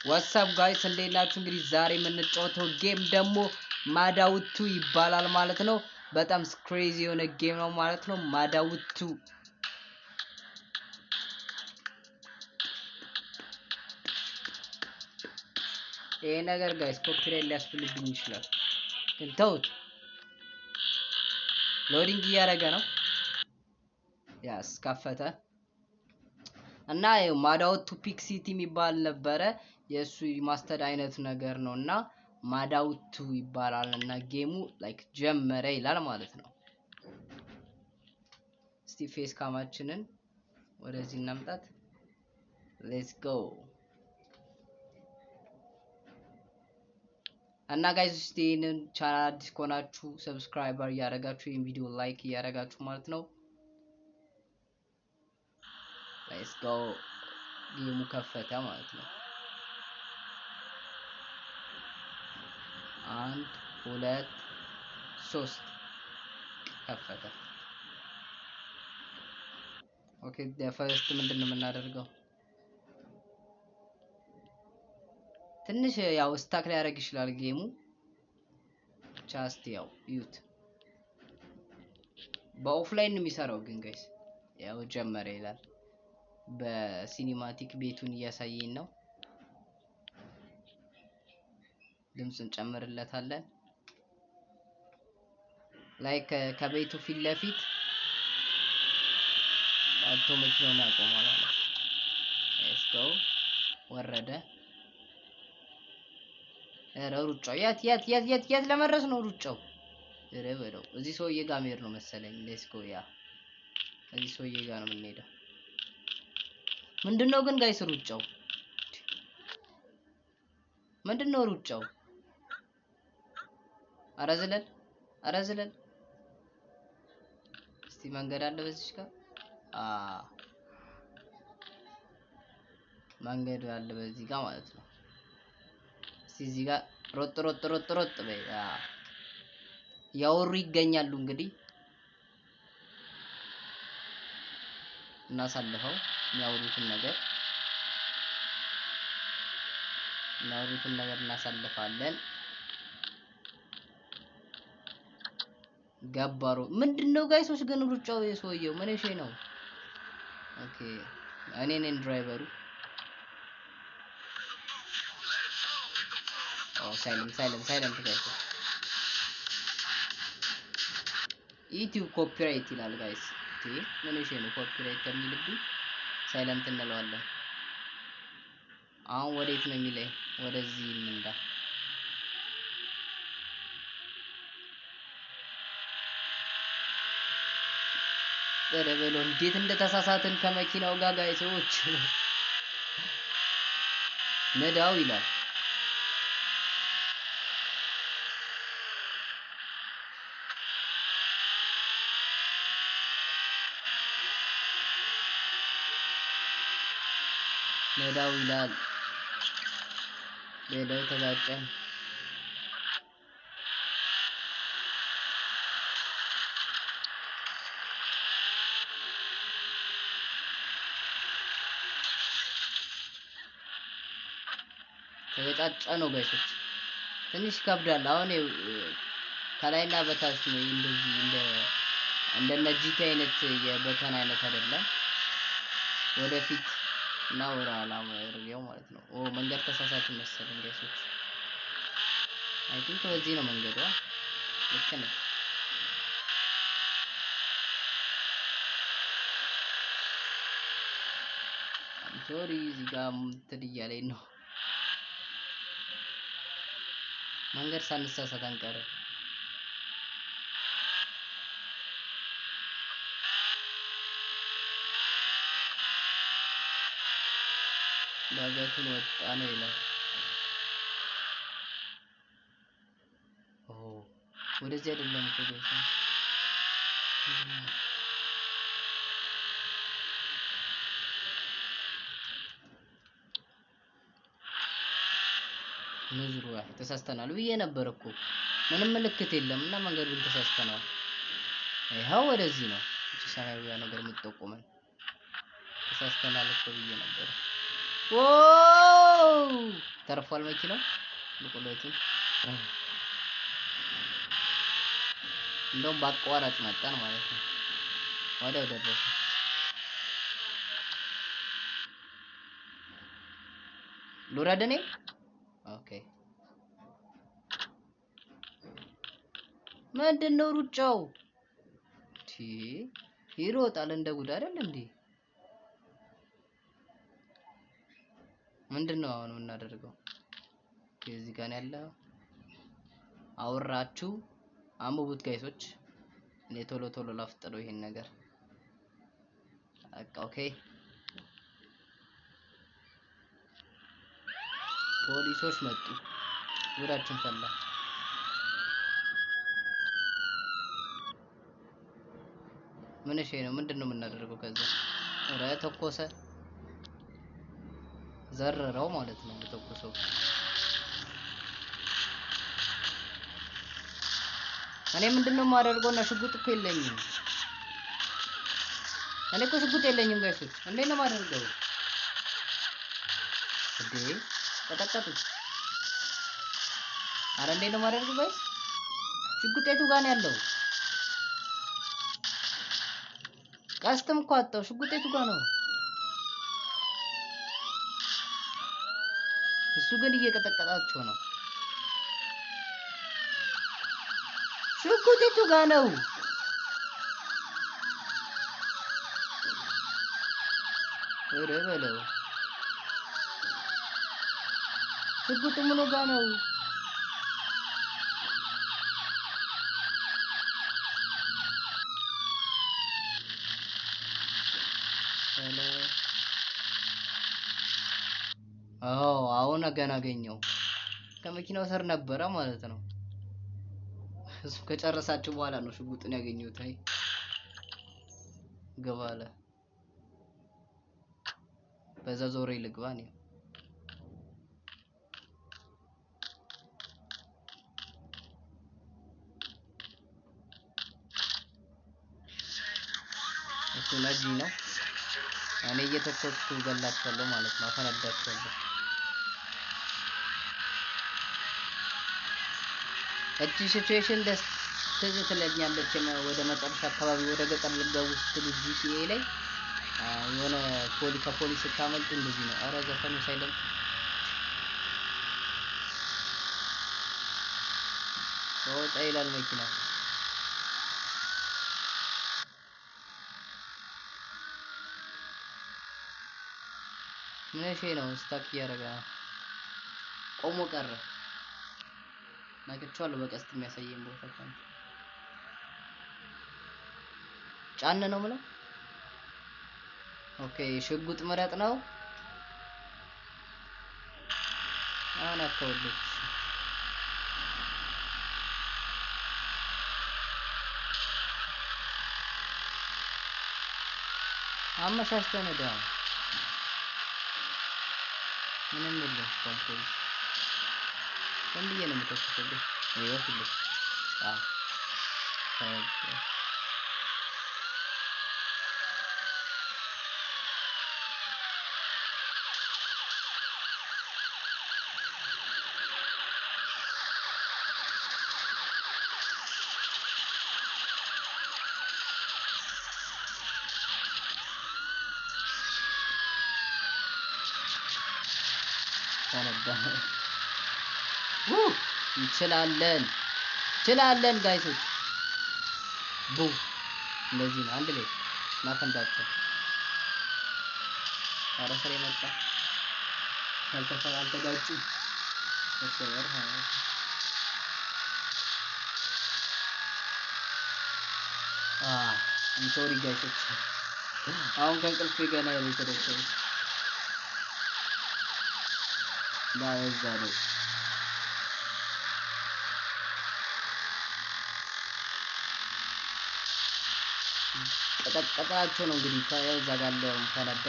What's up guys፣ እንዴት ናችሁ? እንግዲህ ዛሬ የምንጫወተው game ደግሞ ማዳውቱ ይባላል ማለት ነው። በጣም crazy የሆነ game ነው ማለት ነው። ማዳውቱ ይሄ ነገር guys copyright ሊያስብልብኝ ይችላል፣ ግን ተውት። Loading እያደረገ ነው። Yes፣ ከፈተ። እና ይኸው ማዳውቱ Peak City የሚባል ነበረ፣ የእሱ remastered አይነት ነገር ነው እና ማዳውቱ ይባላል እና game ኡ like ጀመረ ይላል ማለት ነው። እስቲ face cam ኣችንን ወደዚህ እናምጣት። Let's go። እና guys፣ እስቲ ይህንን ቻናል አዲስ ከሆናችሁ subscribe እያደረጋችሁ፣ ይህን ቪዲዮ like እያደረጋችሁ ማለት ነው። Let's go። Game ኡ ከፈተ ማለት ነው። አንድ፣ ሁለት፣ ሶስት፣ ከፈተ። Okay፣ first ምንድን ነው የምናደርገው? ትንሽ ያው stuck ሊያደርግ ይችላል game ኡ። Just ያው እዩት። በ offline ነው የሚሰራው ግን guys፣ ያው ጀመረ ይላል። በ cinematic ቤቱን እያሳየኝ ነው። ድምፅ እንጨምርለታለን። Like ከቤቱ ፊት ለፊት አቶ መኪናውን ያቆማል ማለት ነው። Let's go። ወረደ። ኧረ ሩጫው የት የት የት የት የት ለመድረስ ነው ሩጫው? ኧረ በለው፣ እዚህ ሰውዬ ጋር መሄድ ነው መሰለኝ። Let's go። Yeah፣ እዚህ ሰውዬ ጋር ነው የምንሄደው። ምንድነው ግን guys ሩጫው? ምንድነው ሩጫው? ኧረ ዝለል፣ ኧረ ዝለል። እስቲ መንገድ አለ በዚች ጋር፣ አ መንገድ አለ በዚህ ጋር ማለት ነው። እስቲ እዚህ ጋር ሮጥ ሮጥ ሮጥ ሮጥ በይ። ያወሩ ይገኛሉ። እንግዲህ እናሳልፈው፣ የሚያወሩትን ነገር እናሳልፋለን። ገባሩ ምንድነው guys ኦች? ግን ሩጫው የሰውየው ምን እሺ ነው? Okay፣ እኔ ነኝ driver ኡ። Oh፣ silent, silent, silent guys። YouTube copyright ይላል guys። ምን እሺ ነው copyright ከሚልብኝ silent እንለዋለን። አሁን ወዴት ነው የሚለኝ? ወደዚህ እንንዳ። ኧረ በለው፣ እንዴት እንደተሳሳትን ከመኪናው ጋር guys ኦች። ንዳው ይላል። ንዳው ይላል። ሌላው ተጋጨን። ተገጫጨ ነው guys ኦች። ትንሽ ይከብዳል። አሁን ከላይና በታች ነው፣ እንደዚህ እንደነ GTA አይነት የ button አይነት አይደለም። ወደፊት እና ወደ ኋላ ያደርገው ማለት ነው። ኦ፣ መንገድ ተሳሳትን መሰለኝ guys ኦች። I think በዚህ ነው መንገዷ። ልክ ነው። Sorry፣ እዚህ ጋር እንትን እያለኝ ነው። መንገድ ሳንሳሳት አንቀርም። ዳገቱን ወጣ ነው ይላል። ኦ፣ ወደዚህ አይደለም እኮ guys። ምንድን ነው? ንዝሩ ተሳስተናል ብዬ ነበር እኮ፣ ምንም ምልክት የለም እና መንገዱን ተሳስተናል። ይኸው ወደዚህ ነው። እቺ ሰማያዊዋ ነገር የምትጠቁመን። ተሳስተናል እኮ ብዬ ነበር። Wow! ተርፏል መኪናው ቁልቁለቱን እንደውም በአቋራጭ መጣን ማለት ነው። ወዲያው ደረሰ። ልውረድ እኔ? Okay ምንድን ነው ሩጫው? ቲ ይሮጣል እንደ ጉድ አይደል እንዴ? ምንድን ነው አሁን የምናደርገው? እዚህ ጋር ያለው አወራችሁ አንብቡት guys ኦች። እኔ ቶሎ ቶሎ ላፍጥነው ይሄን ነገር በቃ። Okay ፖሊሶች መጡ። ጉዳችን ፈላ። ምን እሺ ነው? ምንድን ነው የምናደርገው? ከዛ ኧረ ተኮሰ፣ ዘረረው ማለት ነው ተኮሰው። እኔ ምንድን ነው የማደርገው? እና ሽጉጥ እኮ የለኝም። እኔ እኮ ሽጉጥ የለኝም guys ኦች፣ እንዴት ነው የማደርገው? እንዴ ቀጠቀጡት። አረ እንዴት ነው የማደርገው guys? ሽጉጥ የቱ ጋር ነው ያለው? ቀስትም እኮ አጣው። ሽጉጥ የቱ ጋር ነው? እሱ ግን እየቀጠቀጣቸው ነው። ሽጉጥ የቱ ጋር ነው? ኧረ በለው ሽጉጡ ምኑ ጋር ነው? አዎ አሁን ገና አገኘው። ከመኪናው ስር ነበረ ማለት ነው። እሱ ከጨረሳችሁ በኋላ ነው ሽጉጡን ያገኘሁት። አይ ግባ አለ። በዛ ዞሬ ልግባ እኔ። እሱ ነጂ ነው። እኔ እየተኮስኩ ገላቸዋለሁ ማለት ነው፣ አፈነዳቸዋለሁ። እቺ situation ደስ ትዝ ትለኛለች። ወደ መጨረሻ አካባቢ ወደ ገጠር ልገቡ ስትሉ GTA ላይ የሆነ ከፖሊስ ስታመልጡ እንደዚህ ነው። አረ ዘፈኑ silent ወጣ ይላል መኪናው። ምን እሺ ነው stuck እያደረገ ነው። ቆሞ ቀረ። ነክቼዋለሁ በቀስት የሚያሳየኝ ቦታ ካለ ጫን ነው የምለው። Okay ሽጉጥ ምረጥ ነው። አሁን አከውልች አመሻሽተን ሄደ። ምንም የለም እስካሁን ፖሊስ። ዝም ብዬ ነው የምተኩሰው ግን ይኸው ፊት ለፊት። አዎ ፈነዳ። እንችላለን እንችላለን guys ኦች። ቡ እንደዚህ ነው። አንድ ላይ እናፈንዳቸው። ኧረ ስሬ መጣ። አልተጋጩም። እርስ በርስ ማለት ነው። I'm sorry guys ኦች፣ አሁን ከእንቅልፌ ገና ነው የተነሳሁት። ለዛ ነው። ቀጠቀጣቸው ነው እንግዲህ። እዛ ጋር ያለው ፈነዳ።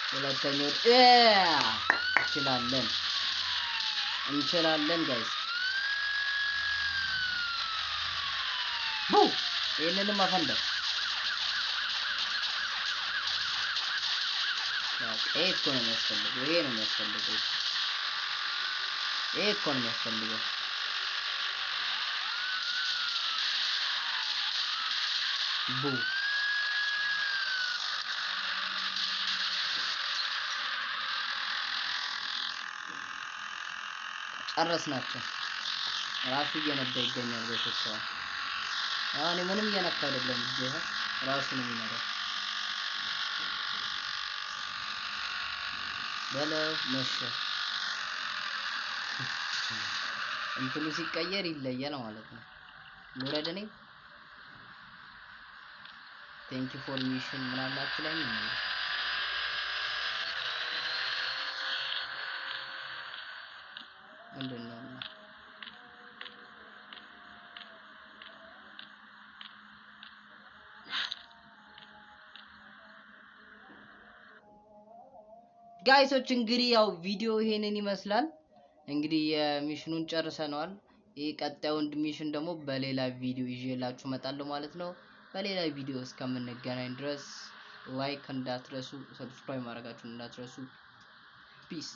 ሁለተኛው እንችላለን እንችላለን guys። ቡ ይሄንንም አፈንዳው። ይሄ እኮ ነው የሚያስፈልገው። ይሄ ነው የሚያስፈልገው። ይሄ እኮ ነው የሚያስፈልገው። ቡ ጨረስናቸው። ራሱ እየነዳ ይገኛል። በሾክሰው አሁን ምንም እየነካ አይደለም። እጄ ራሱ ነው የሚነዳው። በለው መሸ። እንትኑ ሲቀየር ይለያል ማለት ነው። ልውረድ እኔ። Thank you for mission ምናምን አትለኝም እንዴ? ምንድን ነው? Guys ኦች እንግዲህ ያው ቪዲዮ ይሄንን ይመስላል። እንግዲህ የ mission ኑን ጨርሰነዋል። ይህ ቀጣዩን mission ደግሞ በሌላ ቪዲዮ ይዤላችሁ እመጣለሁ ማለት ነው። በሌላ ቪዲዮ እስከምንገናኝ ድረስ like እንዳትረሱ፣ subscribe ማድረጋችሁን እንዳትረሱ። Peace።